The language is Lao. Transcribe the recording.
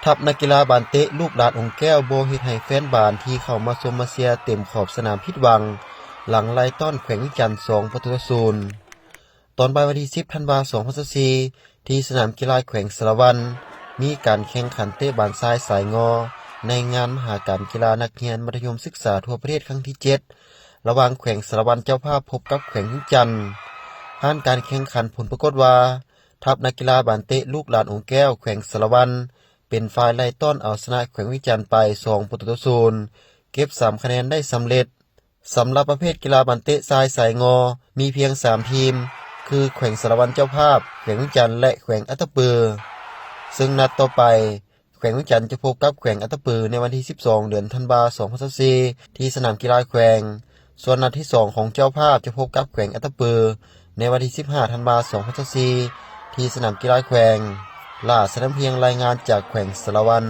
ທັບນັກກິລາບານເຕະລູກຫຼານອົງແກ້ວບໍ່ເຮັດໃຫ້ແຟນບານທີ່ເຂົ້າມາຊົມມາເຊຍເຕັມຂອບສະໜາມຜິດຫວັງ ຫຼັງໄລ່ຕ້ອນແຂວງວຽງຈັນສອງປະຕູຕໍ່ສູນ. ຕອນບ່າຍວັນທີສິບທັນວາສອງພັນຊາວສີ່ ທີ່ສະໜາມກິລາແຂວງສາລະວັນ ມີການແຂ່ງຂັນເຕະບານຊາຍສາຍງໍ ໃນງານມະຫາການກິລານັກຮຽນມັດທະຍົມສຶກສາທົ່ວປະເທດຄັ້ງທີເຈັດ ລະຫວ່າງແຂວງສາລະວັນເຈົ້າພາບພົບກັບແຂວງວຽງຈັນ. ຜ່ານການແຂ່ງຂັນ ຜົນປາກົດວ່າ ທັບນັກກິລາບານເຕະລູກຫຼານອົງແກ້ວແຂວງສາລະວັນ ເປັນຝ່າຍໄລ່ຕ້ອນເອົາຊະນະແຂວງວຽງຈັນໄປສອງປະຕູຕໍ່ສູນ ເກັບສາມຄະແນນໄດ້ສຳເລັດ. ສຳລັບປະເພດກິລາບານເຕະຊາຍສາຍງໍ ມີພຽງສາມທີມ ຄືແຂວງສາລະວັນເຈົ້າພາບ, ແຂວງວຽງຈັນ ແລະ ແຂວງອັດຕະປື. ເຊິ່ງນັດຕໍ່ໄປ ແຂວງວຽງຈັນຈະພົບກັບແຂວງອັດຕະປືໃນວັນທີສິບສອງ ເດືອນທັນວາ ສອງພັນຊາວສີ່ ທີ່ສະໜາມກິລາແຂວງ. ສ່ວນນັດທີສອງຂອງເຈົ້າພາບຈະພົບກັບແຂວງອັດຕະປືໃນວັນທີສິບຫ້າ ທັນວາ ສອງພັນຊາວສີ່ ທີ່ສະໜາມກິລາແຂວງ. ຫຼ້າ ສະນຳພຽງ ລາຍງານຈາກແຂວງສາລະວັນ.